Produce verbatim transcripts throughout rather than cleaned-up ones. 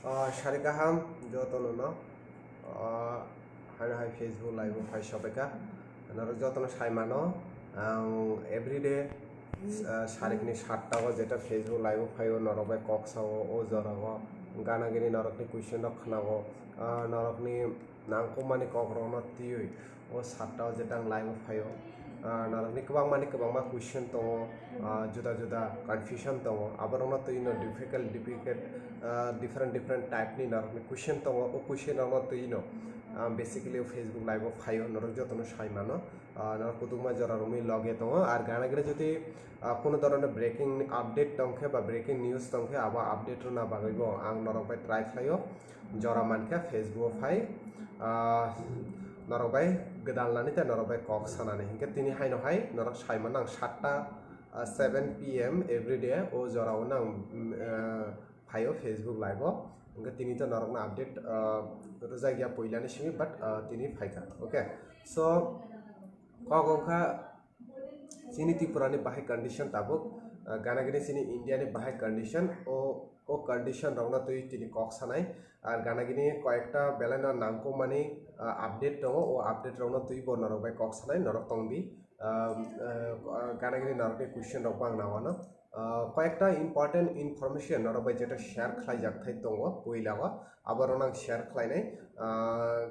Ah, sari kaham jotono no. Ah, haino hai Facebook live o phai sobaikha. Norok jotono sai mano. Ang everyday, ah, sarikni satta o jeta Facebook live o phaio, norok bai kok sao, o jora o gana gini norokni question rok khnago. Ah, norokni nangkukmani kok rokno twiwi o satta o jeta ang live o phaio. Ah, norokni kwbangmani kwbangma question tongo, ah, juda juda confusion tongo, aborokno twi no difficult difficult, ah, different different type ni norokni question tongo. O question rokno twi no, ah, basically o Facebook live o phaio, norok jotono sai mano. Ah, norok kutungma jora romwi loge tongo, ar gana gini jodi, ah, kuno dhoroner breaking update tongkhe ba breaking news tongkhe, abo update rwna bagwi bo ang norok bai try khlaio. Jora mankhe Facebook o phai, ah, norok bai gwdal nani tei norok bai kok sanani. Hinkhe tini haino hai norok sai mano ang satta, ah, seven P M everyday o jora o nang, mm, ah, phaio Facebook live o. Hinkhe tini to norokno update, ah, rwjak ya puilani simi, but, ah, tini phaikha. Okay, so kok wngkha chini Tripura ni bahai condition tabuk, ah, gana gini chini India ni bahai condition, o, o condition rokno twi tini kok sanai. Ar gana gini koyekta belai no nangkukmani, ah, update tongo, o update rokno twi bo norok bai kok sanai, norok tongdi. Ah, ah, gana gini norokni question rok bo ang nangwano. Ah, koyekta important information norok bai jeta share khlaijak thai tongo puila o, aborokno ang share khlainai. Ah,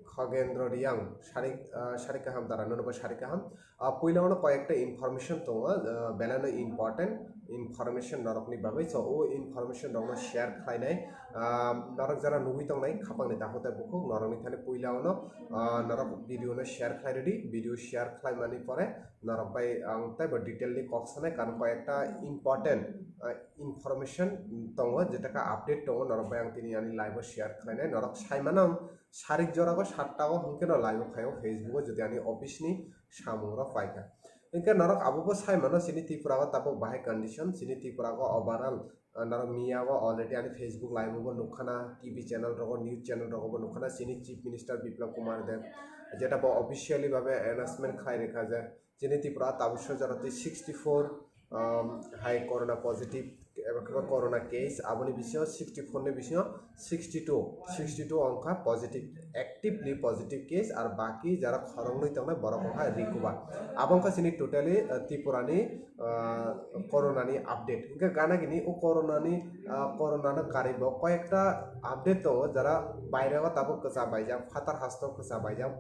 Khogendro Riang, sari, ah, sari kaham dara, nono bo sari kaham. Ah, puila ono koyekta information tongo, ah, belai no important information norokni bagwi. So, o information rokno share khlainai. Ah, norok jara nugwi tongnai, khapangni takhuk tei bukhuk, norokni thani puila ono, ah, norok video no share khlai rwdi, video share khlaimani pore norok bai ang teibo detail ni kok sanai, karon koyekta important, ah, information tongo, jeta khe update tongo, norok bai ang tini ani live o share khlainai, norok sai mano ang sarik jora o satta o hinkhe no live o phaio Facebook o, jodi ani office ni samung rok paikha. Hinkhe norok abo bo sai mano chini Tripura o tabuk bahai condition, chini Tripura o overall, ah, norok miya o already ani Facebook live o bo nukkhana, T V channel rogo, news channel rogo bo nukkhana, chini Chief Minister Biplab Kumar Deb jeta bo officially babe announcement khlai rwkha je chini Tripura tabuk sojaro tei sixty four, um, hai corona positive eba khe corona case, aboni bisingo sixty four ni bisingo sixty two, sixty two wngkha positive, actively positive case, ar baki jara khoroknwi tongnai borok wngkha recover. Abo wngkha chini totally, uh, Tripura ni, uh, corona ni update. Hinkhe gana gini o corona ni, uh, corona no karwi bo koyekta update tongo, jara baire o tabuk kwcha baijak, phatar hasto kwcha baijak.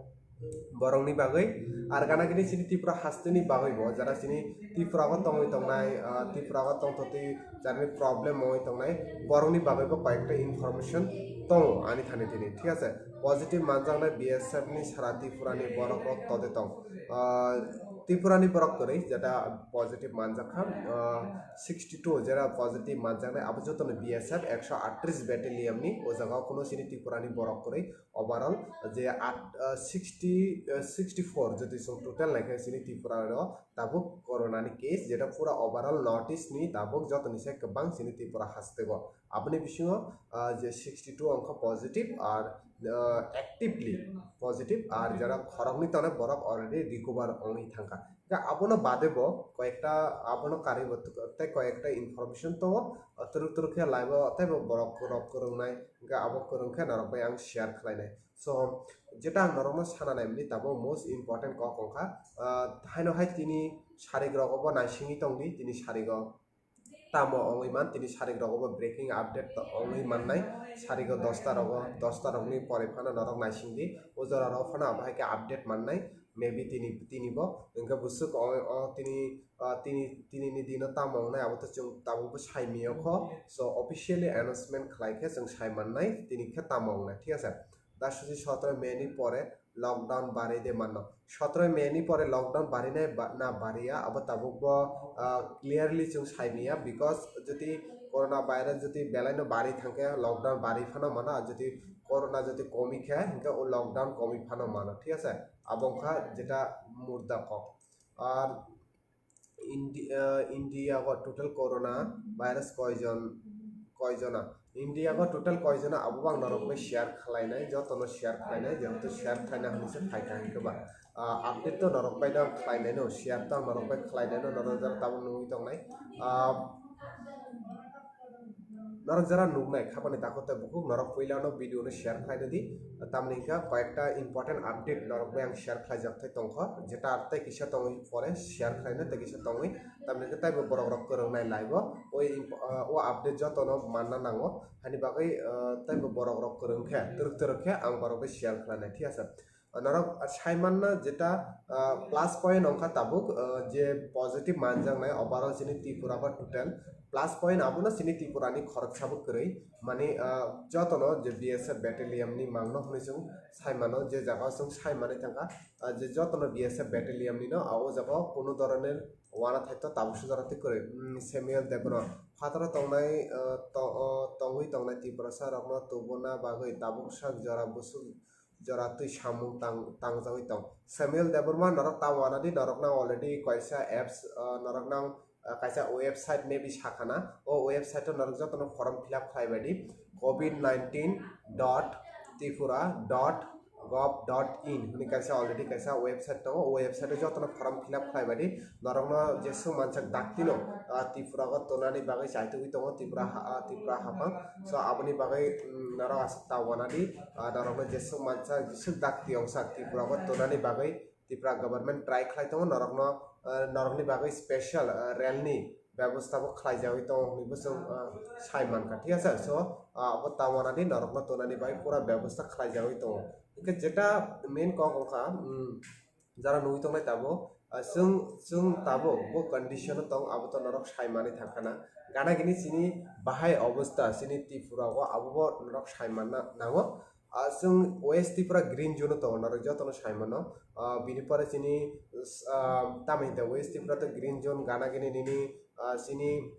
Borokni bagwi, ar gana gini chini Tripura hasteni bagwi bo, jara chini Tripura o tongwi tongnai, ah, Tripura o tongthokti jarni problem wngwi tongnai, borokni bagwi bo koyekta information tongo ani thani tini, thik ase? Positive manjaknai B S F ni sara Tripura ni borok rok tode tong. Ah, Tripura ni borok kwrwi jeta positive manjakha, ah, sixty two jera positive manjaknai, abo jotono B S F ekso atris battalion ni, o jaga o kuno chini Tripura ni borok kwrwi. Overall je at, uh, sixty, uh, sixty four jodi chwng total naikhe chini Tripura o tabuk corona ni case, jeta pura overall North East ni tabuk jotoni se kwbang chini Tripura hasteo. Aboni bisingo, uh, je sixty two wngkha positive, ar, uh, actively positive, ar jara khoroknwi tongnai borok already recover wngwi thangkha. Abono bade bo koyekta, abono karwi bo tei koyekta information tongo, uh, twrwk twrwk khe live o teibo borok rok kwrwngnai. Hingke abo kwrwng khe norok bai ang share khlainai. So, jeta ang norokno sana naimani tabuk most important kok wngkha, ah, haino hai tini sarik rogo bo naisingwi tongdi, tini sarigo tamo wngwi man, tini sarik rogo bo breaking update to-, wngwi mannai, sarigo dosta rogo, dosta rokni pore phano norok naisingdi, o jora rok phano abo hai khe update mannai, maybe tini, tini bo, hingke bwswk o, o tini, ah, tini, tini ni dino tamo wngnai abo to chwng tabukbo sai miyokho. So, officially announcement khlai khe chwng sai mannai tini khe tamo wngnai, thik ase? Da susi sotoro May ni pore lockdown bari de mano. Sotoro May ni pore lockdown barinai ba-, na bariya abo tabukbo, ah, clearly chwng sai miya, because jodi corona virus jodi belai no bari thangkhe lockdown bari phano mano, ar jodi corona jodi komi khe hinkhe o lockdown komi phano mano, thik ase? Abo wngkha jeta murda kok. Ar Indi-, ah, India o total corona virus koijon, koijona? India o total koijona abo bo ang norok bai share khlainai, jotono share khlainai, jehetu share khlaina hinwi se phaikha hinkhe ba. Ah, update to norok bai no khlainai no, share to ang norok bai khlainai no, norok jora tabuk nugwi tongnai. Ah, Norok jara nuknai khapani takhuk tei bukhuk, norok puila no video no share khlai di, tamni hwnkha koyekta important update norok bai ang share khlaijak thai tongkha, jeta tei kisa tongwi pore share khlaina tei kisa tongwi, tamni hwnkha taibo borok rok kwrwngnai live o, o imp-, ah, o update joto no manna nango, hani bagwi, ah, taibo borok rok kwrwng khe, twrwk twrwk khe ang borok bai share khlainai, thik ase. Norok saimanna jeta, ah, plus point wngkha tabuk, ah, je positive manjaknai overall chini Tripura ba total plus point abono chini Tripura ni khoroksa bo kwrwi, mani, ah, jotono je B S F battalion ni mangno hwnwi chwng saimano, je jaga o chwng saimani thangkha, ah, je jotono B S F battalion ni no, ah, o jaga o kunu doroner wana thaito tabuk sujara twi kwrwi. Hmm, Samuel Debbarma phataro tongnai, ah, to-, ah, tongwi tongnai Tiprasa rokno tubuna bagwi tabuk sak jora busuk jora twi samung tang-, tangjagwi tong. Samuel Debbarma norok ta wana di, norok nang already kaisa apps, ah, norok nang, ah, kaisa website maybe sakhana. O website o norok jotono form fill up khlai bai di. Covid nineteen dot tripura dot gov dot in hwnwi kaisa already kaisa website tongo. O website o jotono form fill up khlai bai di. Norokno jeswk mansak daktino, ah, Tripura o tonani bagwi chaitugwi tongo Tripura ha-, ah, Tripura haphang. So aboni bagwi, mm, norok aswk ta wana di, ah, norokno jeswk mansak, jeswk dakti ongsak Tripura o tonani bagwi Tripura government try khlai tongo norokno, ah, norokni bagwi special, ah, rail ni bebosta bo khlaijagwi tongo hwnwi bo chwng, ah, sai mankha, thik ase? So, ah, abo ta wana di norokno tonani bagwi pura bebosta khlaijagwi tongo. Hwnkhe jeta main kok wngkha, mm, jara nugwi tongnai tabuk, ah, chwng, chwng tabuk bo condition o tong, abo to norok sai manwi thangkha na. Gana gini chini bahai obostha chini Tripura o, abo bo norok sai manna nango. Ah, chwng West Tripura green zone o tongo, norok jotono sai mano. Ah, bini pore chini, ah, tamo hinte West Tripura to green zone, gana gini nini, ah, chini,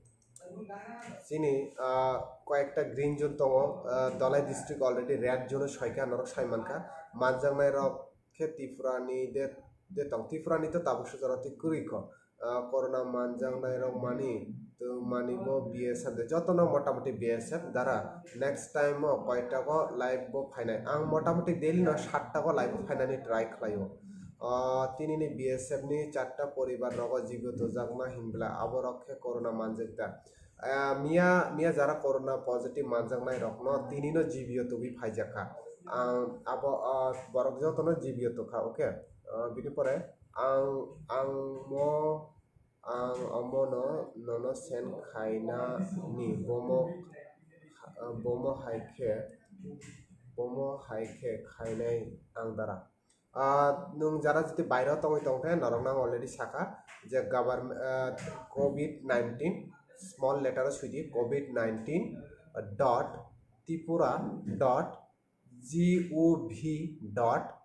chini, ah, koyekta green zone tongo, ah, Dhalai district already red zone o soika norok sai mankha. Manjaknai rok khe Tripura ni de, de tong, Tripura ni to tabuk sujaro twi kwrwi kho. Ah, corona manjaknai rok mani, to mani bo B S F de, jotono motamoti B S F dara. Next time o koita go live bo phainai. Ang motamoti daily no satta go live bo phainani try khlaio. Ah, tini ni B S F ni charta poribar rogo jibo tojakma hinbla abo rok khe corona manjak da. Ah, miya, miya jara corona positive manjaknai rokno tini no G B o tubui phaijakha. Ang abo, ah, borok jotono G B o tukha, okay? Ah, bini pore ang, ang mo, ang omono nono send khaina ni bomo, ah, bomo hai khe, bomo hai khe khainai ang dara. Ah, nwng jara jodi bairo tongwi tongkhe, norokno ang already sakha je government, ah, covid nineteen, small letter o sidi, covid nineteen dot tripura dot gov dot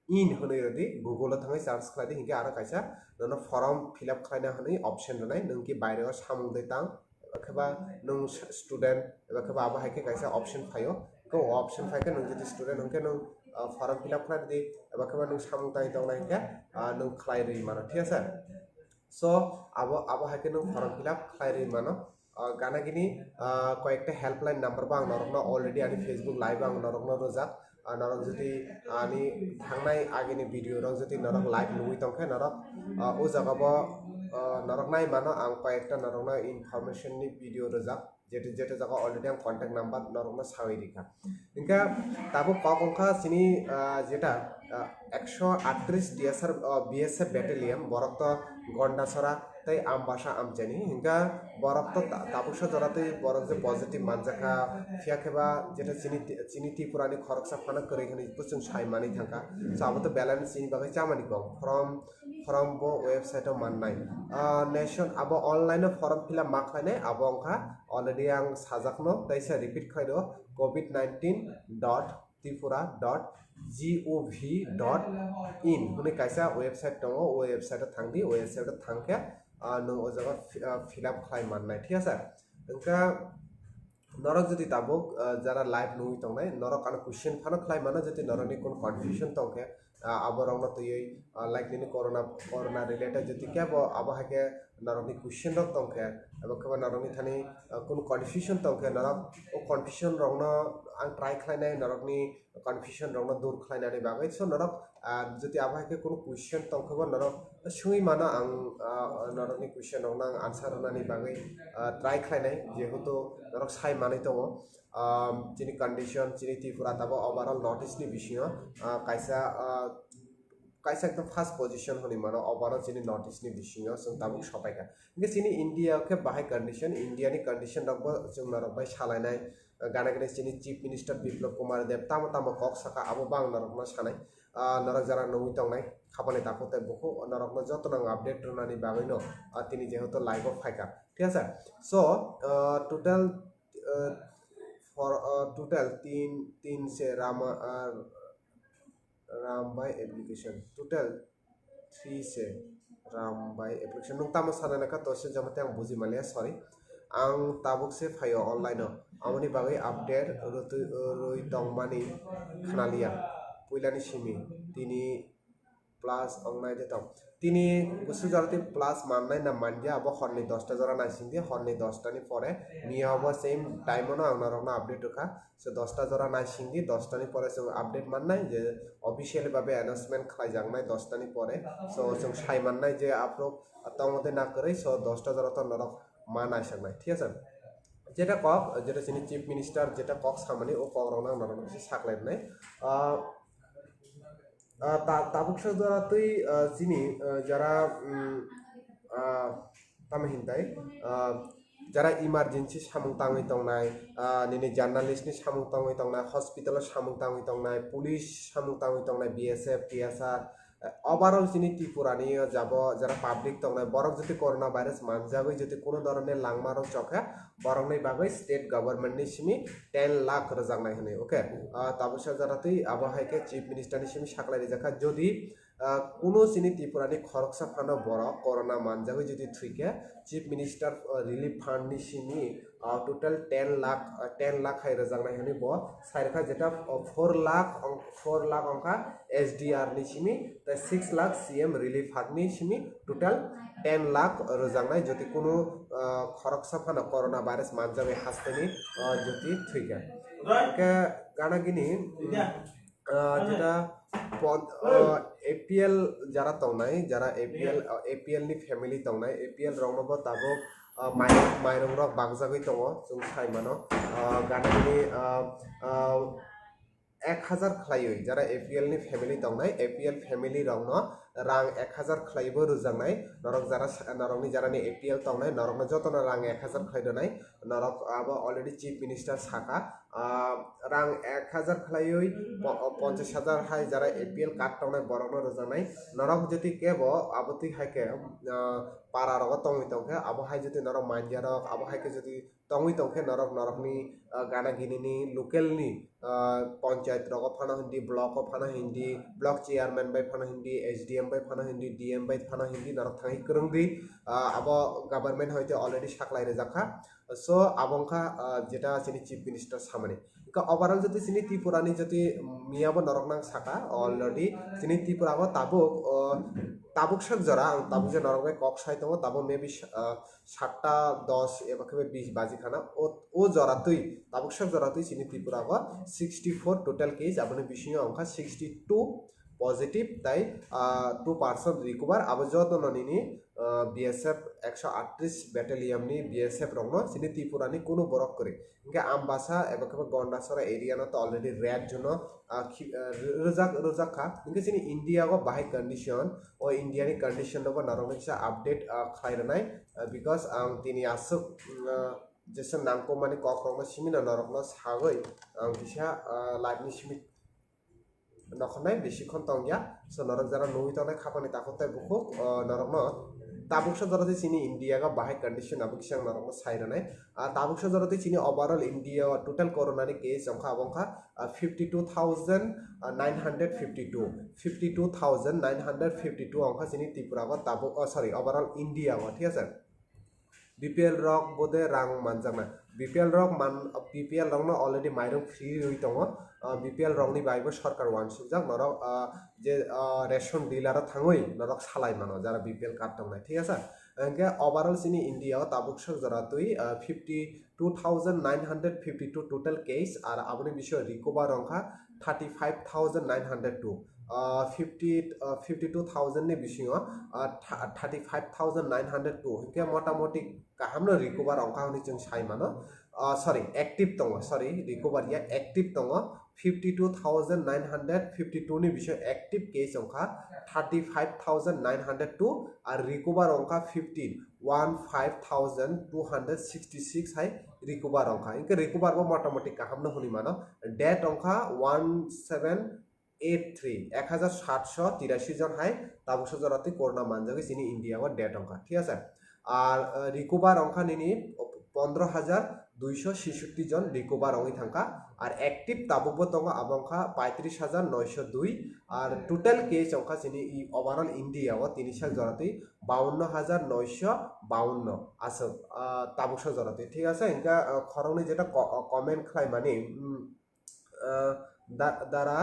in hwnwi rwdi, Google o thangwi search khlai di, hinkhe aro kaisa nono form fill up khlaina hwnwi option rwnai, nwng khe bairo samung de tang, eba khe ba nwng student, eba khe ba abo hai khe kaisa option phaio. Khe o option phai khe nwng jodi student hwnkhe nwng, ah, form fill up khlai di, eba khe ba nwng samung tangwi tongnai hwnkhe, ah, nwng khlai rwi mano, thik ase? So abo, abo hai khe nwng form fill up khlai rwi mano. Ah, gana gini, ah, koyekta helpline number bo ang norokno already ani Facebook live o ang norokno rwjak. Ah, norok jodi ani thangnai agini video rok jodi norok live nugwi tongkhe norok, ah, o jaga bo, ah, norok nai mano ang koyekta norokno information ni video rwjak. Jete, jete jaga already ang contact number norokno sawi rikha. Hingkha tabuk kok wngkha chini, ah, jeta, ah, ekso aatris T S R, ah, B S F battalion, borok to Gondasora tei Ambasa amchaini. Hingkha borok to ta-, tabuksa jora tei borok je positive manjakha, phiya khe ba jeta chini, chini Tripura ni khoroksa phano kwrwi hwnwi bo chwng sai manwi thangkha. So abo to balance chini bagwi chamani kok. From, from bo website o mannai. Ah, nation abo online o form fill up ma khlainai, abo wngkha already ang sajakno, teisa repeat khlai do, covid nineteen dot tripura dot gov dot in hwnwi kaisa website tongo, o website o thang di, o website o thang khe, ah, nwng o jaga fi-, ah, fill up khlai mannai, thik ase? Hwnkha norok jodi tabuk, ah, jara live nugwi tongnai, norok ano question phano khlai mano, jodi norokni kun confusion tongkhe, ah, abo rokno twiwi, ah, like nini corona, corona related jodi kebo abo hai khe norokni question rok tongkhe, eba kheba norokni thani, ah, kunu confusion tongkhe, norok o confusion rokno ang try khlainai, norokni confusion rokno dur khlainani bagwi. So norok, ah, jodi abo hai khe kunu question tongkhe bo norok swngwi mano, ang, ah, norokni question rokno ang answer rwnani bagwi, ah, try khlainai, jehetu norok sai manwi tongo. Ah, chini condition, chini Tripura tabuk overall North East ni bisingo, ah, kaisa, ah, kaisa ekdom first position hwnwi mano overall chini North East ni bisingo chwng tabuk sopaikha. Hingke chini India khe bahai condition, India ni condition rok bo chwng norok bai salainai, ah, gana gini chini Chief Minister Biplab Kumar Deb tamo tamo kok saka abo bo ang norokno sanai, ah, norok jara nungwi tongnai khapani takhuk tei bukhuk norokno jotono ang update rwnani bagwino, ah, tini jehetu live o phaikha, thik ase? So, ah, total, ah, for, ah, total tin, tin se Rama, ah, Ram by application. Total three se Ram by application. Nung tamo sana naka to se jama tei ang buji maliya, sorry. Ang tabuk se phaio online o. Amoni bagwi update rwtwi, rwi tongmani khnaliya. Puilani simi tini plus ongnai de tong. Tini busu jora twi plus mannai na manya abo horni dosta jora naisingdi, horni dosta ni pore miya obo same time o no ang norokno update rwkha. So dosta jora naisingdi, dosta ni pore chwng update mannai je officially babe announcement khlaijaknai dosta ni pore. So chwng sai mannai je aphuru tongo de na kwrwi, so dosta jora to norok ma naisaknai, thik ase? Jeta kok, jeta chini Chief Minister jeta kok samani o kok rokno ang norokno kisa saklai rwnai. Ah, ah, ta-, tabuksa jora twi, ah, chini, ah, jara, mm, ah, tamo hintai, ah, jara emergency samung tangwi tongnai, ah, nini journalist ni samung tangwi tongnai, hospital o samung tangwi tongnai, police samung tangwi tongnai, B S F, T S R, eh, overall chini Tripura ni o jabo jara public tongnai, borok jodi corona virus manjagwi jodi kuno dhoroner langma rok chokha, borokni bagwi state government ni simi ten lakh rwjaknai hwnwi, okay? Ah, tabuksa jora twi abo hai khe Chief Minister ni simi saklai rijak kha, jodi, ah, kuno chini Tripura ni khoroksa phano borok corona manjagwi jodi thwi khe, Chief Minister, ah, Relief Fund ni simi, ah, total ten lakh, ah, ten lakh hai rwjaknai hwnwi bo sai rwkha, jeta, ah, four lakh ong-, four lakh ongkha S D R ni simi, tei six lakh C M Relief Fund ni simi, total ten lakh rwjaknai jodi kuno, ah, khoroksa phano corona virus manjagwi hasteni, ah, jodi thwi khe. Hwnkhe gana gini, mm, ah, jeta pon-, ah, A P L jara tongnai, jara A P L, ah, A P L ni family tongnai, A P L rokno bo tabuk, ah, mai-, mairung rok bakjagwi tongo, chwng sai mano. Ah, gana gini, ah, ah, ek hajar khlaiwi jara A P L ni family tongnai, A P L family rokno rang ek hajar khlaiwi bo rwjaknai, norok jara sa-, norokni jarani A P L tongnai, norokno jotono rang ek hajar khlai rwnai, norok abo already Chief Minister saka, ah, rang ek hajar khlaiwi po-, ponchash hajar hai jara A P L card tongnai borokno rwjaknai, norok jodi kebo abo twi hai khe, ah, para rogo tongwi tongkhe, abo hai jodi norok manya rok, abo hai khe jodi tongwi tongkhe norok, norokni, ah, gana gini ni local ni, ah, panchayat rogo phano hindi, block o phano hindi, block chairman bai phano hindi, S D M bai phano hindi, D M bai phano hindi, norok thangwi kwrwngdi, ah, abo government hoite already saklai rijak kha. So abo wngkha, ah, jeta chini Chief Minister samani. Hwnkhe overall jodi chini Tripura ni jodi miya bo norok nang saka already chini Tripura o tabuk, ah, tabuk sak jora ang tabuk je norok bai kok sai tongo, tabuk maybe, ah, satta dos eba khe bis baji khana, o, o jora twi, tabuk sak jora twi chini Tripura o sixty four total case, aboni bisingo wngkha sixty two positive, tai, ah, two percent recover, abo jotono nini, ah, B S F ekso atris battalion ni B S F rokno chini Tripura ni kunu borok kwrwi. Hwnkhe Ambasa eba khe Gondasora area no to already red zone o, ah, khi-, ah, rwjak, rwjak kha. Hwnkhe chini India o bahai condition, o India ni condition no bo norok no kisa update, ah, khlai rwnai, ah, because ang tini aswk, mm, ah, jesa nangkukmani kok rok no simi no norok no sagwi ang kisa, ah, live ni simi nokhornai bisi khon tong ya. So norok jara nugwi tongnai khapani takhuk tei bukhuk, ah, norok no tabuksa jora tei chini India o bahai condition abo kisa ang norok no sai rwnai. Ah, tabuksa jora tei chini overall India o total corona ni case wngkha abo wngkha, ah, fifty two thousand nine hundred fifty two, fifty two thousand nine hundred fifty two wngkha chini Tripura o tabuk, oh, sorry, overall India o, thik ase? B P L rok bode rang manjakna, B P L rok man, B P L rokno already mairung free rwi tongo, ah, B P L rokni baibo sorkar uansukjak norok, ah, je, ah, ration dealer o thangwi norok salai mano jara B P L card tongnai, thik ase? Hingke overall chini India o tabuk sak jora twi, ah, fifty two thousand nine hundred fifty two total case, ar aboni bisingo recover wngkha thirty five thousand nine hundred two. Ah, fifty, ah, fifty two thousand ni bisingo, ah, tha-, thirty five thousand nine hundred two hingke motamoti kahamno recover wngkha hwnwi chwng sai mano. Ah, sorry, active tongo, sorry, recover ya, active tongo fifty two thousand nine hundred fifty two ni bisingo active case wngkha thirty five thousand nine hundred two, ar recover wngkha fifteen, one five thousand two hundred sixty six hai recover wngkha. Hingke recover bo motamoti kahamno hwnwi mano. Death wngkha one seven eight three, ek hajar satso tirashi jon hai tabuk sak jora twi corona manjagwi chini India o death wngkha, thik ase? Ar, eh, recover wngkha nini pondro hajar duiso seshotti jon recover wngwi thangkha. Ar active tabukbo tongo, abo wngkha paitris hajar noisho dui. Ar total case wngkha chini i overall India o tini sak jora twi bawanno hajar noisho bawanno aswk, ah, tabuk sak jora twi, thik ase? Hingke, ah, khoroknwi jeta ko-, comment khlaimani, mm, ah, da-, dara,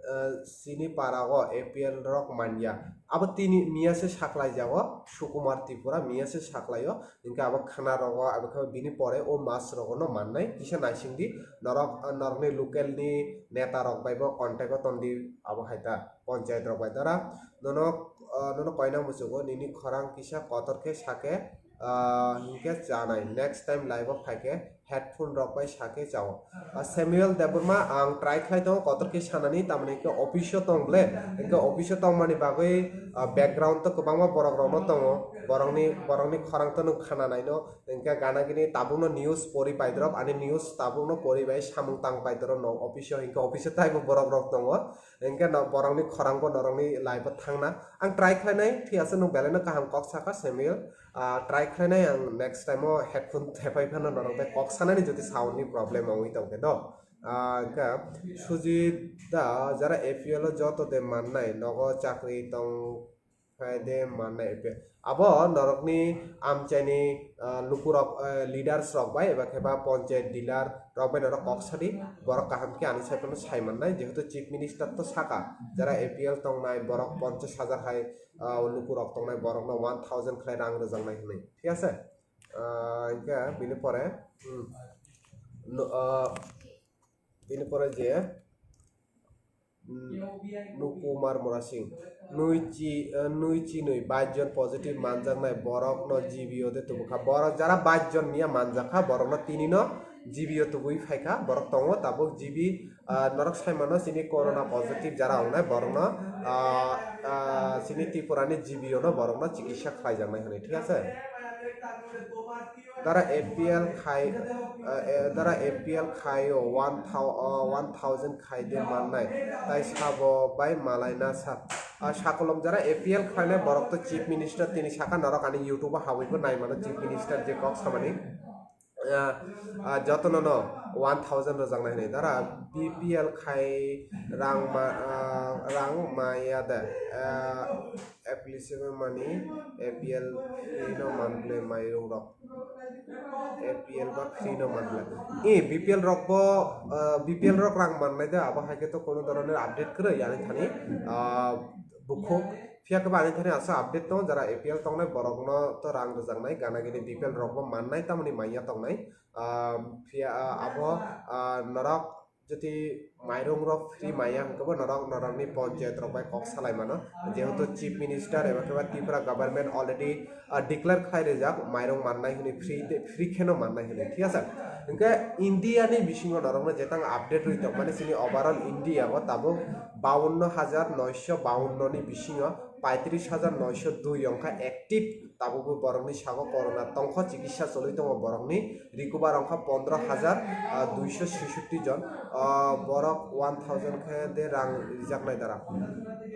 ah, chini para o A P L rok manya. Abo tini miya se saklai jago, Sukumar Tripura miya se saklai o. Hingke abo khana rogo, abo khe bini pore o mas rogo no mannai, kisa naising di. Norok, ah, norokni local ni neta rok bai bo contact o tong di, abo hai ta, ponchayat rok bai dara. Nono, ah, nono koina muchugo, nini khorang kisa kotor khe sake, ah, hingke chanai. Next time live o phaikhe headphone rok bai sake chao. Ah, Samuel Debbarma, ang try khlai tongo kotor khe sanani, tamni khe office o tong ble, hingke office o tongmani bagwi, ah, background to kwbangma borok rok no tongo, borokni, borokni khorang to nwng khana nai no, hingke gana gini tabuk no news pori paidrop, ani news tabuk no pori bai samung tang paidrop no office o, hingke office o taibo borok rok tongo. Hingke no borokni khorang bo norokni live o thangna. Ang try khlainai, thik ase, nwng belai no kaham kok saka, Samuel. Ah, try khlainai ang next time o headphone thepai phano norok bai kok sanani jodi sound ni problem wngwi tongkhe do. Ah, hingke Sujit da jara A P L o joto de mannai, nogo chakri tong phai de mannai A P L. Abo norokni amchaini, ah, lukurok, ah, leaders rok bai eba khe ba ponchayat dealer rok bai norok kok sadi, borok kaham khe ani side no sai mannai, jehetu chief minister to saka, jara A P L tongnai borok ponchash hajar hai, ah, lukurok tongnai, borokno one thousand khlai rang rwjaknai hwnwi, thik ase? Ah, hingke bini pore, hmm, no, ah, bini pore je, Nukumar Murasing, nui chi, eh, nui chi nui bais jon positive manjaknai borokno G B O de tubukha. Borok jara bais jon miya manjakha, borokno tinino G B O tubui phaikha. Borok tongo tabuk G B, ah, norok saimano chini corona positive jara wngnai borokno, ah, ah, chini Tripurani G B O no borokno chikitsa khlaijaknai hwnwi, thik ase? Dara A P L khai, ah, eh, dara A P L khai o one thou-, ah, one thousand khai de mannai, tai sabo bai malai na sa. Ah, sakolom jara A P L khlainai borok to chief minister tini saka norok ani YouTube o habwi bo nai mano chief minister je kok samani. Ah, ah, jotono no one thousand rwjaknai hinwi dara B P L khai rang ma, ah, rang maya de, ah, application mani A P L free no manble mairung rok. A P L ba free no manle. E, B P L rok bo, ah, B P L rok rang mannai de, abo hai khe to kono doroner update kwrwi ani thani, ah, bukhuk. Phiya khe ba ani thani asa update tongo, jara A P L tongnai borokno to rang rwjaknai, gana gini B P L rok bo mannai, tamoni manya tongnai. Ah, phiya, ah, abo, ah, norok jodi mairung rok free maya hwnkhe bo norok, norokni ponchayat rok bai kok salai mano, jehetu chief minister eba khe ba Tripura government already, ah, declare khlai rijak mairung mannai hwnwi, free te, free kheno mannai hwnwi, thik ase? Hwnkhe India ni bisingo norokno jetang update rwi tongmani, chini overall India o tabuk bawanno hajar noisho bawanno ni bisingo paitris hajar noisho dui wngkha active. Tabukbo borokni sago corona tongkha, chikitsa choli tongo borokni, recover wngkha pondro hajar duiso seshotti jon. Ah, borok one thousand khe de rang rijaknai dara.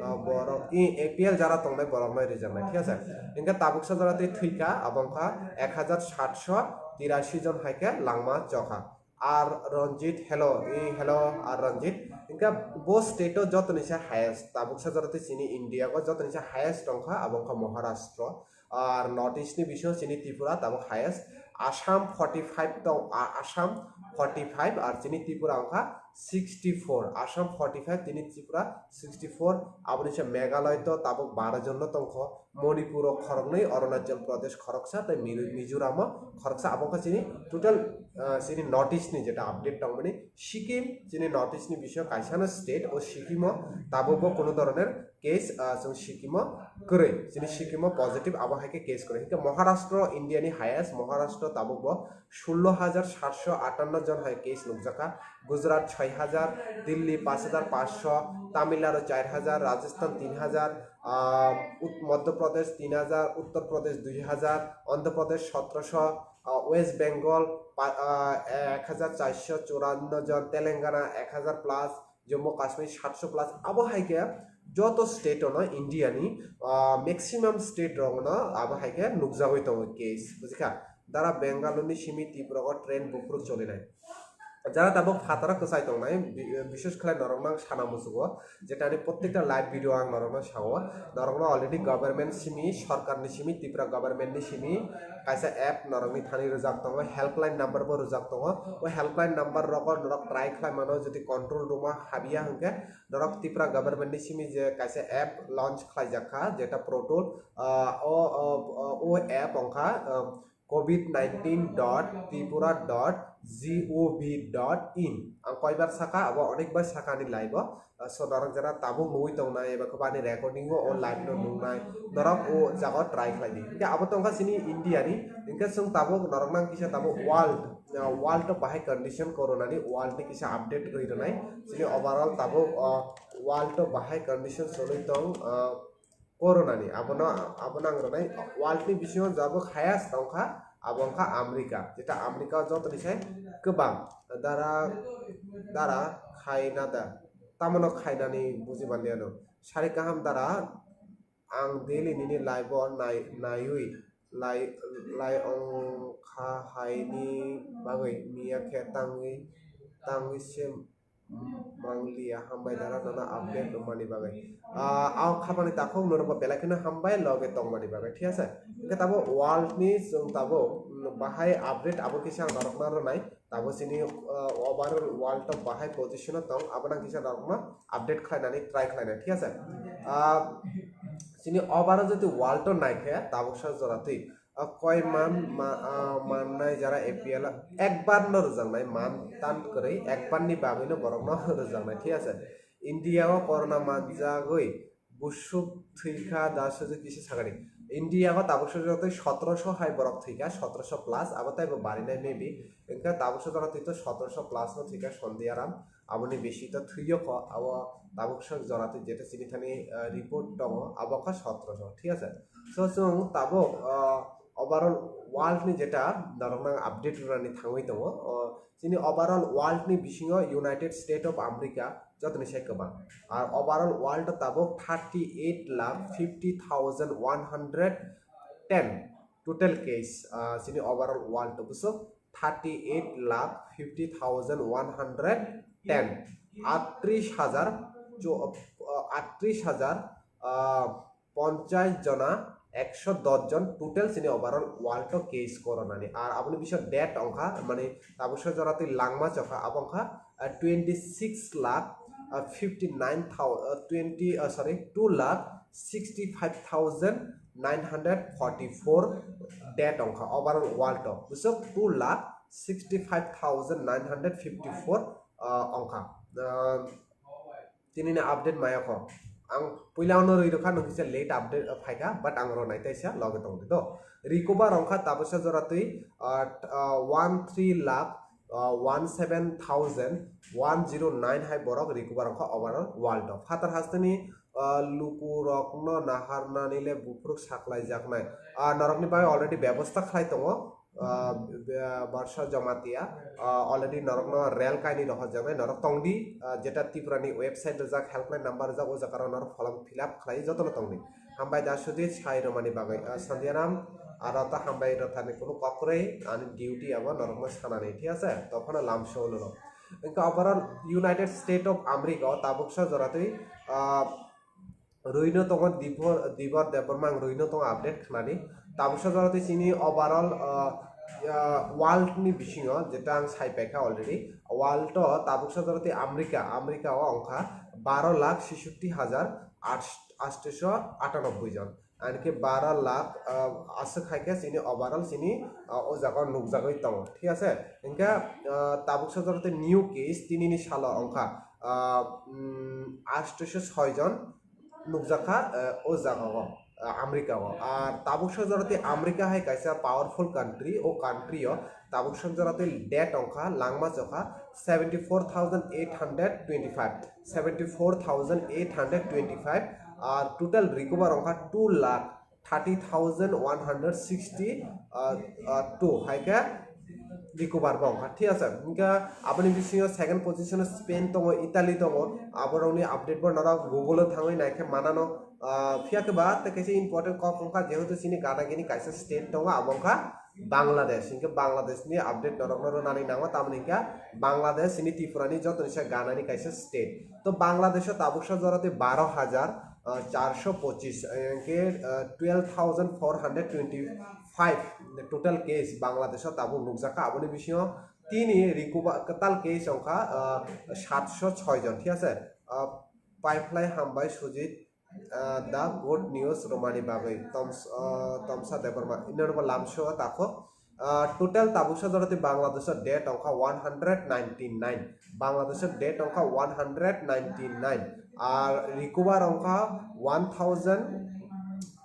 Ah, borok i A P L jara tongnai borokno rijaknai, thik ase? Hingke tabuksa jora tei thwikha, abo wngkha ek hajar satso tirashi jon hai khe langma chokha. R Ranjit, hello, i hello, R Ranjit. Hingke bo state o jotoni se highest, tabuksa jora tei chini India o jotoni se highest tongkha, abo wngkha Maharashtra. Ar North East ni bisingo chini Tripura tabuk highest. Assam forty five tong, a-, Assam forty five, ar chini Tripura wngkha sixty four, Assam forty five, tini Tripura sixty four, aboni se Meghalaya to tabuk baro jon no tongkho, Manipur o khoroknwi, Arunachal Pradesh khoroksa tei Mi- Mizoram o khoroksa, abo wngkha chini total, ah, chini North East ni jeta update tongmani. Sikkim chini North East ni bisingo kaisa no state, o Sikkim o tabuk bo kuno doroner case, ah, chwng Sikkim o kwrwi, chini Sikkim o positive, abo hai khe case kwrwi. Hinkhe Maharashtra India ni highest, Maharashtra tabuk bo sullo hajar satso atanno jon hai case nukjakha, Gujarat soi hajar, Delhi paanch hajar paanchsho, Tamil Nadu char hajar, Rajasthan tin hajar, ah, Ut- Madhya Pradesh tin hajar, Uttar Pradesh dui hajar, Andhra Pradesh sotoroso, ah, West Bengal pa- ah, ek hajar charso churanno jon, Telangana ek hajar plus, Jammu Kashmir satso plus, abo hai khe joto state ono India ni, ah, maximum state rok no abo hai khe nukjagwi tongo case, bujikha? Dara Bengaluru ni simi Tripura o train buphuru cholinai. Jara tabuk phataro kwchai tongnai, bi- bishes khlai norok no sana muchugo, jeta ni prottekta live video ang norok no sao, norok no already government simi, sorkar ni simi, Tripura government ni simi kaisa app norok ni thani rwjak tongo, helpline number bo rwjak tongo. O helpline number rogo norok try khlai mano, jodi control room o habya hwnkhe norok Tripura government ni simi je kaisa app launch khlaijak kha, jeta portal, ah, o, o, o, o app wngkha, ah, covid nineteen dot tripura dot gov dot in. Ang koibar saka, abo onek bar saka ni live o. Ah, so norok jara tabuk nugwi tongnai, eba khe bani recording o, o live no nungnai, norok o jaga o try khlai di. Hinkhe abo tongkha chini India ni, hinkhe chwng tabuk norok nang kisa tabuk world, ah, world o bahai condition corona ni, world ni kisa update rwi rwnai. Chini overall tabuk, ah, world o bahai condition choli tong, ah, corona ni, abono, abono ang rwnai. World ni bisingo jabo highest tongkha, abo wngkha America, jeta America o joto ni sai kwbang dara, dara khaina da, tamano khainani buji manliya no. Sari kaham dara, ang daily nini live o nai- naiwi lai lai ongkha haini bagwi miya khe tangwi tangwi se mangliya, hambai dara nono update rwmani bagwi. Ah, ang khapani takhuk norokbo belai kheno hambai loge tongmani bagwi, thik ase? Hwnkhe tabuk world ni chwng tabuk bahai update abo kisa ang norokno rwnai. Tabuk chini, ah, overall world o bahai position o tong, abono ang kisa norokno update khlainani try khlainai, thik ase? Ah, chini overall jodi world o naikhe tabuksa jora twi, ah, koi man ma- ah, mannai jara A P L o ekbar no rwjaknai, man tan kwrwi ekbar ni bagwi no borok no rwjaknai, thik ase? India o corona manjagwi busuk thwikha da suju kisa sakani. India o tabuksa jora twi sotoroso hai borok thwikha, sotoroso plus, abo taibo barinai maybe. Hwnkhe tabuksa jora twi to sotoroso plus no thwikha Sondiyaram, aboni bisi to thwiyo kho, abo tabuksa jora twi jeta chini thani, ah, report tongo, abo kha sotoroso, thik ase? So chwng tabuk, ah, overall world ni jeta norokno ang update rwnani thangwi tongo. O, chini overall world ni bisingo United States of America jotoni sai kwbang. Ar overall world o tabuk thirty eight lakh fifty thousand one hundred ten total case, ah, chini overall world o bwswk thirty eight lakh fifty thousand one hundred ten, atris hajar, cho- ah, atris hajar, ah, ponchas jona, ekso dos jon total chini overall world o case corona ni. Ar aboni bising death ongkha, mane tabuksa jora twi langma chokha, abo ongkha, ah, twenty six lakh, ah, fifty nine thousand, ah, twenty, ah, sorry, two lakh sixty five thousand nine hundred forty four death ongkha overall world o. Bwswk two lakh sixty five thousand nine hundred fifty four, ah, ongkha. Ah, Tini ni update maya kho. Ang puila ono rwi rwkha, nung kisa late update, uh, phaikha, but ang ro nai taisa loge tong di do. Recover ongkha tabuksa jora twi, uh, t- uh, one three lakh, uh, one seven thousand one zero nine hai borok recover ongkha overall world o. Phatar hasteni, uh, luku rokno naharnani le buphuruk saklai jaknai. Uh, norokni bagwi already bebosta khlai tongo. Ah, be- Barsa Jamatia, ah, already norokno rel kaini rohorjaknai, norok tongdi, ah, jeta Tripura ni website rijak, helpline number rijak, o jaga norok form fill up khlai jotono tongdi. Hambai da sudi sai romani bagwi, ah, Sandiaram, aro ta hambai rwthani kunu kok kwrwi, ani duty abo norokno sanani, thik ase? Tophano lamso norok. Engkha overall United States of America o tabuksa joratwi, ah, rwino tongo Dibor, Dibor Debbarma ang rwino tongo update khnani. Tabuksa jora twi chini overall, ah, ah, world ni bisingo jeta ang sai paikha already, world o tabuksa jorati America, America o wngkha baro lakh sishutti hajar atsho atanobboi jon. Ani khe baro lakh, ah, aswk hai khe chini overall chini, ah, o jaga o nukjagwi tongo, thik ase? Hinkhe, ah, tabuksa jorati new case tinini salo wngkha, ah, mm, atsho soi jon nukjakha, ah, o jaga o, ah, America o. Ar tabuksa jorati America hai kaisa powerful country, o country o tabuksa jorati death wngkha langma chokha seventy four thousand eight hundred twenty five, seventy four thousand eight hundred twenty five, ar total recover wngkha two lakh thirty thousand one hundred sixty, ah, ah, two hai khe recover bo wngkha, thik ase? Hinkhe aboni bisingo second position o Spain tongo, Italy tongo, aborokni update bo norok Google o thangwi naikhe manano. Ah, phiya khe ba tei kaisa important kok wngkha, jehetu chini gana gini kaisa state tongo, abo wngkha Bangladesh. Hinkhe Bangladesh ni update norokno rwnani nango, tamoni hinkhe Bangladesh chini Tripura ni jotoni se ganani kaisa state. To Bangladesh o tabuksa jorati baro hajar, ah, charso pochis, hinkhe, ah, twelve thousand four hundred twenty five total case Bangladesh o tabuk nukjakha. Aboni bisingo tini recover, kwtal case wngkha, ah, satso soi jon, thik ase? Ah, paiphlai hambai Sujit, ah, the good news romani bagwi Toms-, ah, Tomsa Debbarma, inorbo lamso tako. Ah, total tabuksa jorati Bangladesh o death wngkha one hundred ninety nine, Bangladesh o death wngkha one hundred ninety nine, ar recover wngkha one thousand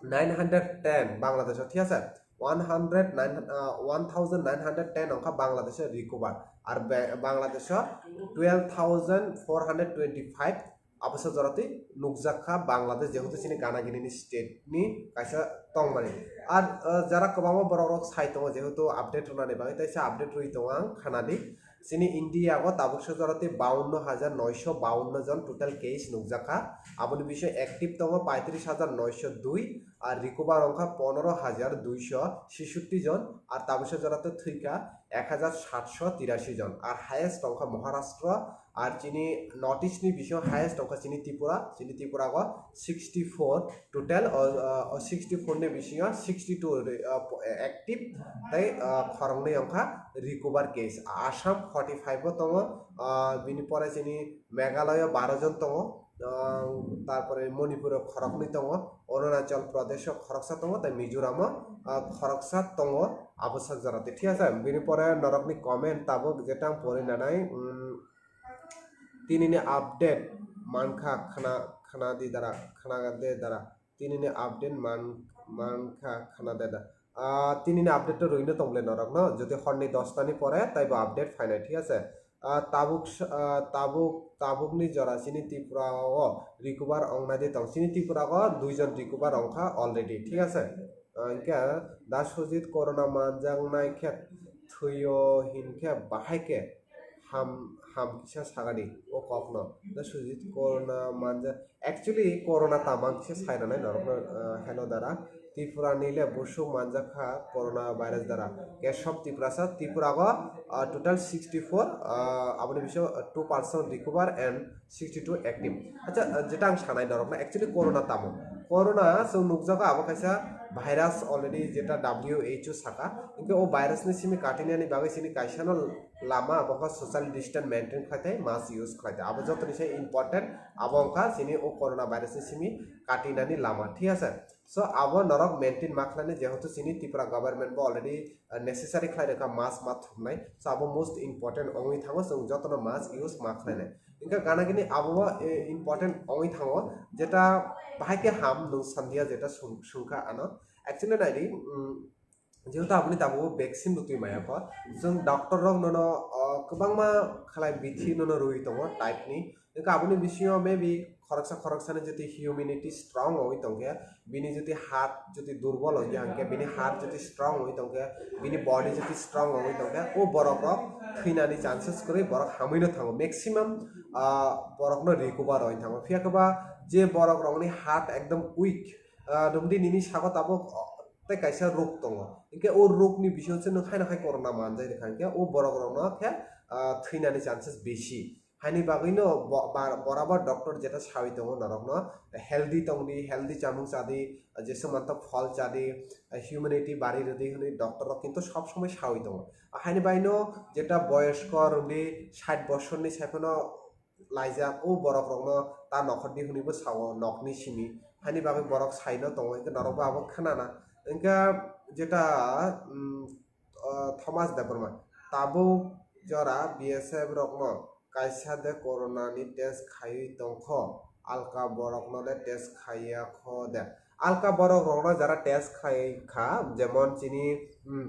nine hundred ten Bangladesh o, thik ase? One hundred nine, ah, one thousand nine hundred ten wngkha Bangladesh o recover, ar Ba-, Bangladesh o twelve thousand four hundred twenty five abasa jorati nukjakha Bangladesh, jehetu chini gana gini ni state ni kaisa tongmani. Ar, ah, jara kwbangma borok rok sai tongo, jehetu update rwnani bagwi, teisa update rwi tongo ang khanadi. Chini India o tabuksa jorati baunno hajar noisho baunno jon total case nukjakha, aboni bisingo active tongo paitris hajar noisho dui, ar recover wngkha pondro hajar duisho sisutti jon, ar tabuksa jorati thwikha ek hajar satso tirashi jon, ar highest wngkha Maharashtra, ar chini North East ni bisingo highest wngkha chini Tripura, chini Tripura o sixty four total, o, o, o sixty four ni bisingo sixty two, o, active, tei, o, khoroknwi wngkha recover case. Assam forty five o tongo, o, bini pore chini Meghalaya baro jon tongo, o, tarpore Manipur o khoroknwi tongo, Arunachal Pradesh o khoroksa tongo, tei Mizoram o, o, khoroksa tongo, abwsak jora tei, thik ase? Bini pore norokni comment tabuk jeta ang pori nanai, um, tinini update mankha khna, khna di dara, khna de dara. Tinini update man, mankha khna de da. Ah, tinini update to rwino tongle norok no, jodi horni dos tani pore taibo update phainai, thik ase? Ah, tabuk s-, ah, tabuk, tabukni jora chini Tripura o recover wngnai de tong. Chini Tripura o duijon recover wngkha already, thik ase? Ah, hinkhe da Sujit corona manjaknai khe thwio hinkhe bahai khe ham, ham kisa sagadi o kokno. Da Sujit corona manja-, actually corona tamo ang kisa sai rwnai norokno, ah, heno dara. Tripura ni le busuk manjakha corona virus dara. Kesob Tiprasa, Tripura go, ah, total sixty four, ah, aboni bisingo, ah, two percent recover and sixty two active. Acha, ah, jeta ang sanai norokno actually corona tamo. Corona chwng nukjago abo kaisa virus already jeta W H O saka. Hinkhe o virus ni simi katinani bagwi chini kaisa no lama abo khe social distance maintain khlai tei mask use khlai tei. Abo jotoni se important, abo wngkha chini o corona virus ni simi katinani lama, thik ase? So abo norok maintain ma khlainai, jehetu chini Tripura government bo already, uh, necessary khlai rwkha mask ma thumnai. So abo most important wngwi thango, chwng jotono mask use ma khlainai. Hinkhe gana gini abo bo, eh, important wngwi thango, jeta bahai khe ham nwng sandiya jeta sung-, sungkha ano. Actually naidi, um, jehetu aboni tabuk vaccine bo twi maya kho, chwng doctor rok nono, o, kwbangma khlai bithi nono rwi tongo type ni. Hinkhe aboni bisingo maybe khoroksa khoroksani jodi immunity strong wngwi tongkhe, bini jodi heart jodi durbol wngya hinkhe, bini heart jodi strong wngwi tongkhe, bini body jodi strong wngwi tongkhe, o borok rok thwinani chances kwrwi, borok hamwi no thango, maximum, ah, borok no recover wngwi thango. Phiya khe ba je borok rokni heart ekdom weak, ah, nwng di nini sago tabuk, oh, tei kaisa rok tongo, hinkhe o rokni bisingo se nwng haino hai corona manjak rikha, hinkhe o borok rokno khe, ah, thwinani chances besi. Haini bagwino bo-, ba-, borabor doctor jeta sawi tongo norokno, healthy tongdi, healthy chamung chadi, jeswk mantok phol chadi, humanity bari rwdi hwnwi doctor rok kintu sob somoi sawi tongo. Haini bagwino jeta boyosko rwdi sait bosorni saiphano laijak, o borok rokno ta nokhordi hwnwibo sao nokni simi. Haini bagwi borok saino tongo, hwnkhe norokbo abo khnana. Hwnkhe jeta, mm, o, Thomas Debbarma, tabuk jora B S F rokno kaisa de corona ni test khaiwi tongkho, alka borokno le test khaiya kho de. Alka borok rokno jara test khai kha, jemon chini, hmm,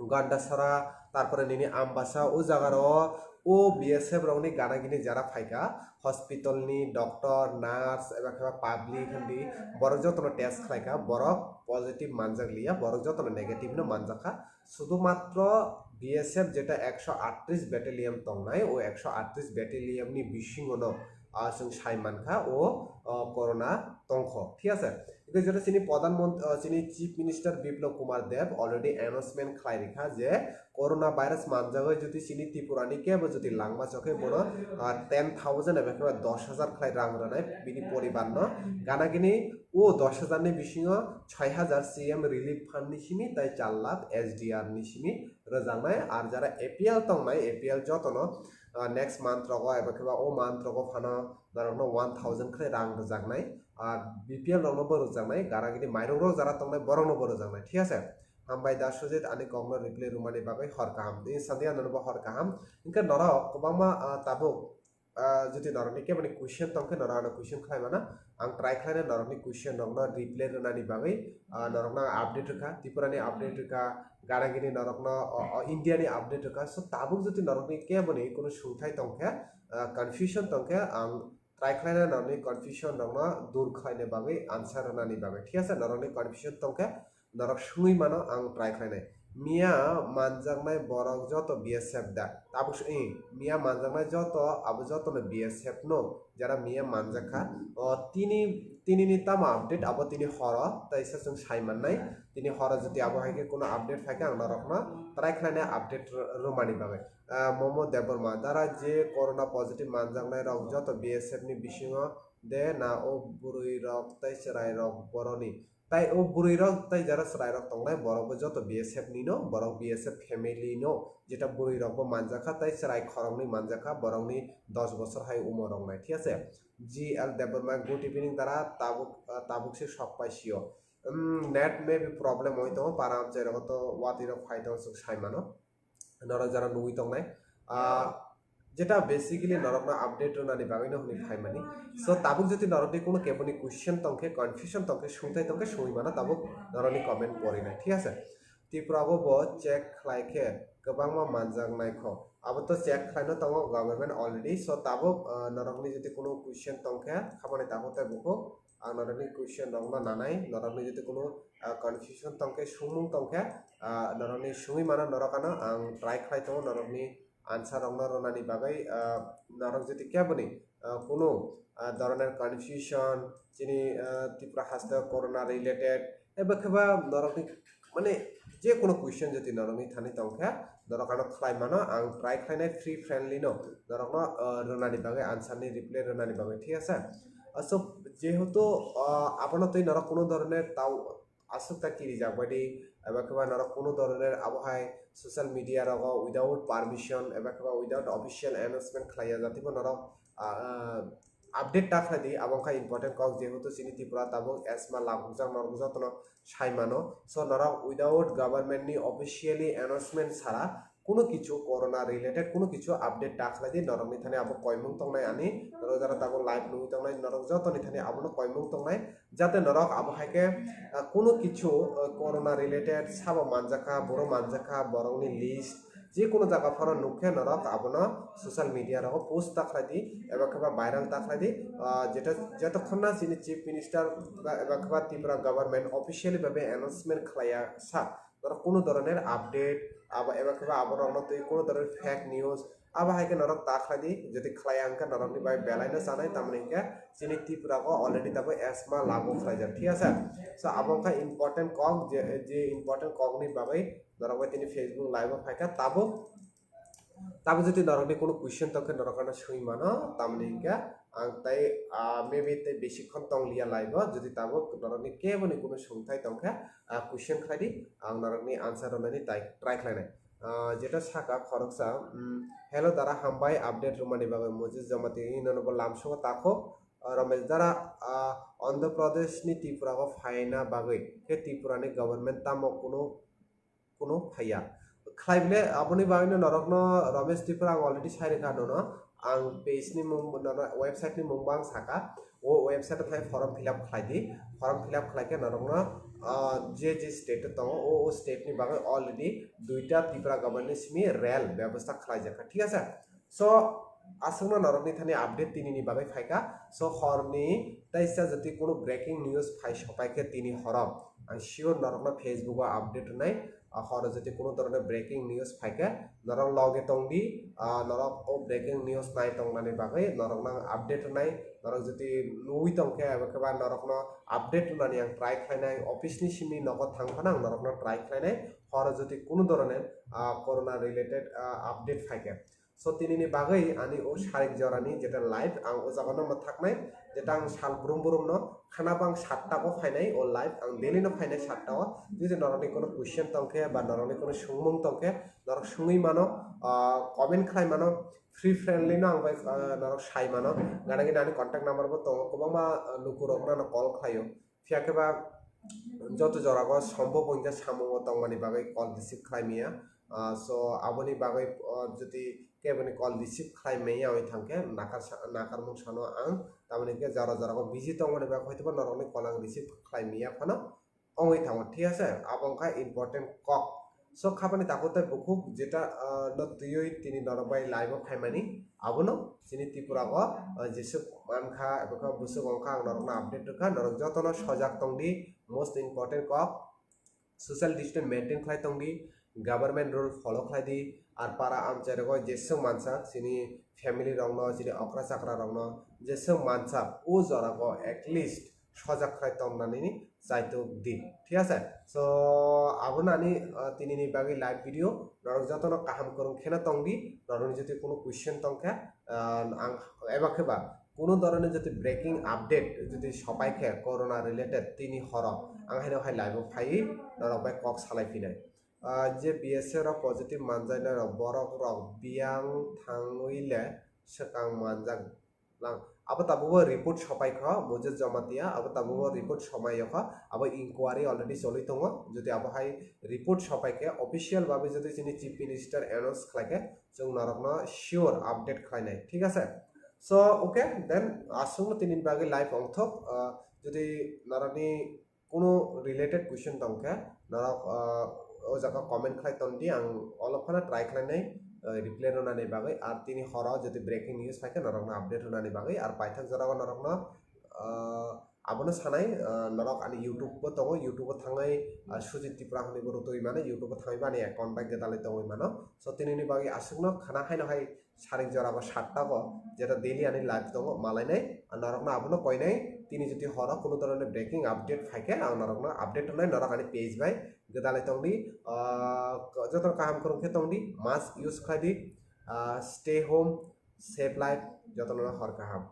Gandasara, tarpore nini Ambasa, o jaga ro o B S F rokni gana gini jara phaikha, hospital ni doctor, nurse, eba khe public hindi, borok jotono test khlaikha, borok positive manjak liya, borok jotono negative no manjakha. Sudhumatro B S F jeta ekso atris battalion tongnai, o ekso atris battalion ni bisingo no, ah, chwng sai mankha o, o corona tongkho, thik ase? Hingke jeta chini Pradhan Mont-, ah, chini Chief Minister Biplab Kumar Deb already announcement khlai rikha je corona virus manjagoi jodi chini Tripura ni kebo jodi langma chokhe bono, ah, ten thousand eba khe dos hajar khlai rang rwnai bini poribar no. Gana gini o dos hajar ni bisingo soi hajar C M relief fund ni simi tai char lakh S D R ni simi rwjaknai, ar jara A P L tongnai, A P L jotono, ah, next month rogo eba khe ba o month rogo phano norokno one thousand khlai rang rwjaknai, ar B P L rokno bo rwjaknai, gana gini mairung rok jara tongnai borokno bo rwjaknai, thik ase? Hambai da Sujit, ani kokno reply rwmani bagwi hor kaham. Tini sandiya nono bo hor kaham. Hingke norok kwbangma, ah, tabuk, ah, jodi norokni keboni question tongkhe norok ano question khlai mano. Ang try khlainai norokni question rokno reply rwnani bagwi, ah, norokno ang update rwkha, Tripura ni update rwkha, gana gini norokno, o, o, India ni update rwkha. So tabuk jodi norokni keboni kunu sungthai tongkhe, ah, confusion tongkhe, ang try khlainai norokni confusion rokno dur khlaina bagwi answer rwnani bagwi, thik ase? Norokni confusion tongkhe norok sungwi mano ang try khlainai. Miya manjaknai borok joto B S F da? Tabuk se, eh, miya manjaknai joto, abo jotono B S F no, jara miya manjakha. O tini, tini ni tamo update, abo tini horo, taisa chwng sai mannai. Tini horo jodi abo hai khe kuno update phaikhe ang norokno try khlainai update r-, rwmani bagwi. Ah, Momo Debbarma, dara je corona positive manjaknai rok joto B S F ni bisingo de na o bwrwi rok tei chwrai rok boroni. Tai o bwrwi rok tei jara chwrai rok tongnai borok bo joto B S F ni no, borok B S F family no, jeta bwrwi rok bo manjakha tei chwrai khoroknwi manjakha borokni dos bosor hai umor rok nai, thik ase? G L Debbarma, good evening dara, tabuk, ah, tabuk se sok pai sio. Um, net maybe problem oi tongo, para amchai rogo to watwi rok phai tongo, chwng sai mano. Norok jara nugwi tongnai. Ah, jeta basically norokno update rwnani bagwino hwnwi phaimani. So, tabuk jodi norokni kuno keboni question tongkhe, confusion tongkhe, sungthai tongkhe, sungwi mano tabuk norokni comment porinai, thik ase? Tripura o bo check khlai khe kwbangma manjak naikho. Abo to check khlaino tongo government already. So, tabuk, ah, norokni jodi kuno question tongkhe, khamani tabuk tei bukhuk ang norokni question rokno nanai, norokni jodi kuno, ah, confusion tongkhe, sungmung tongkhe, ah, norokni sungwi mano, norok ano ang try khlai tongo norokni answer rokno rwnani bagwi, ah, norok jodi keboni, ah, kuno, ah, doroner confusion, chini, ah, Tripura haste corona related, eba kheba norokni, mane, je kono question jodi norokni thani tongkhe, norok ano khlai mano, ang try khlainai free friendly no, norokno, ah, rwnani bagwi, answer ni reply rwnani bagwi, thik ase? Ah, so, jehetu, ah, abono twi norok kuno doroner tao aswk ta kirijak baidi, eba kheba norok kuno doroner abo hai social media rogo without permission, eba kheba without official announcement khlaiya jatibo norok, ah, update ta khlai di, abo wngkha important kok, jehetu chini Tripura tabuk asthma lagukjak norok jotono sai mano. So norok without government ni officially announcement sara kuno kichu corona related kuno kichu update ta khlai di, norokni thani abo koimung tongnai ani, norok jara tabuk live nugwi tongnai, norok jotoni thani abono koimung tongnai, jate norok abo hai khe, ah, kuno kichu, ah, corona related sabo manjakha, boro manjakha, borokni list, je kono jaga phano nukkhe norok abono social media rogo post ta khlai di, eba kheba viral ta khlai di, ah, jeta, jotokhon na chini Chief Minister ba, eba kheba Tripura government officially babe announcement khlaiya sa, norok kuno doroner update, abo eba kheba aborokno twi kuno doroner fake news, abo hai khe norok ta khlai di, jodi khlaiya hwnkhe norokni bai belai no chanai, tamoni hwnkhe chini Tripura o already tabuk asthma lagu khlaijak, thik ase? So abo wngkha important kok, je, je important kokni bagwi norok bai tini Facebook live o phaikha tabuk. Tabo jodi norokni kuno question tongkhe norok ano swngwi mano, tamni hwnkhe ang tai, ah, maybe tai besi khon tongliya live o, jodi tabo norokni keboni kuno swngthai tongkhe, ah, question khlai di, ang norokni answer rwnani tai try khlainai. Ah, jeta saka khoroksa, mm, "Hello dara, hambai update rwmani bagwi." Moses Jamatia, nono bo lamsongo takhuk, ah, Ramesh dara, ah, Andhra Pradesh ni Tripura o phaina bagwi khe Tripura ni government tamo kuno kuno phaiya. Khlai bile aboni bagwino norokno Ramesh Tripura ang already sai rwkha nono. Ang page ni mung, nono website ni mung bo ang saka. O website o thai form fill up khlai di. Form fill up khlai khe norokno, ah, je je state o tongo, o, o state ni bagwi already duita Tripura government ni simi rel bebostha khlai jakha, thik ase? So, aswkno norokni thani update tinini bagwi phaikha. So, horni teisa jodi kuno breaking news phai sopaikhe tini horo, ang sure norokno Facebook o update rwnai. Ah, horo jodi kuno dhoroner breaking news phaikhe norok loge tongdi, ah, norok o breaking news nai tongnani bagwi norokno ang update rwnai. Norok jodi nugwi tongkhe eba khe ba norokno update rwnani ang try khlainai. Office ni simi nogo thang phano ang norokno try khlainai. Horo jodi kuno dhoroner, ah, corona related, ah, update phaikhe. So, tinini bagwi ani o sarik jorani jeta live ang o jaga no mathaknai, jeta ang sal brum brum no khana bang satta o phainai o live, ang daily no phainai satta o. Jodi norokni kono question tongkhe ba norokni kono swngmung tongkhe, norok swngwi mano, ah, comment khlai mano, free friendly no ang bai, ah, norok sai mano. Gana gini ani contact number bo tongo, kwbangma, ah, lukurok no ano call khlaio. Phiya khe ba joto jorago sombob wngya samungo tongmani bagwi call receive khlai maya. Ah, so aboni bagwi, ah, jodi keboni call receive khlai maya wngwi thangkhe nakar sa-, nakarmung sano ang, tamoni hwnkhe jora jorago busy tongmani bagwi hoitoba norokni call ang receive khlai maya phano wngwi thango, thik ase? Abo wngkha important kok. So, khapani takhuk tei bukhuk jeta, ah, no twiwi tini norok bai live o phaimani, abono chini Tripura o, ah, jeswk mankha, eba khe bwswk wngkha, ang norokno update rwkha, norok jotono sojak tongdi, most important kok, social distance maintain khlai tongdi, government rule follow khlai di, ar para amchai rogo jeswk mansa, chini family rokno, chini okra chakra rokno jeswk mansa, o jorao at least sojak khlai tongnani chaitok di, thik ase? So, abono ani, ah, tinini bagwi live video, norok jotono kaham kwrwng kheno tongdi, norokni jodi kuno question tongkhe, ah, ang eba khe ba kuno dhoroner jodi breaking update jodi sopai khe corona related tini horo, ang haino hai live o phaiwi norok bai kok salai phinai. Ah, je B S A rok positive manjaknai rok, borok rok biyang thangwi le swkang manjak lang. Abo tabukbo report sopai kho, Moses Jamatia, abo tabukbo report somai kho, abo inquiry already choli tongo. Jodi abo hai report sopai khe, official bagwi jodi chini Chief Minister announce khlai khe, chwng norokno sure update khlainai, thik ase? So, okay, then aswkno tini bagwi live ongthok, ah, jodi norokni kuno related question tongkhe, norok, ah, o jaga comment khlai tondi, ang olo phano try khlainai, ah, reply rwnani bagwi. Ar tini horo jodi breaking news phaikhe norokno update rwnani bagwi, ar paithak jorao norokno, ah, abono sanai, ah, norok ani YouTube bo tongo, YouTube o thangwi, ah, Sujit Tripura hwnwi bo rwtwi mano, YouTube o thangwi bo ani account bai gwdalwi tongwi mano. So, tinini bagwi aswkno khana haino hai sarik jorao satta o, jeta daily ani live tongo, malainai, ang norokno abono koinai, tini jodi horo kuno dhoroner breaking update phaikhe, ang norokno update rwnai, norok ani page bai gwdalwi tongdi, ah, jotono kaham kwrwng khe tongdi, mask use khlai di, ah, stay home, save life, jotono hor kaham.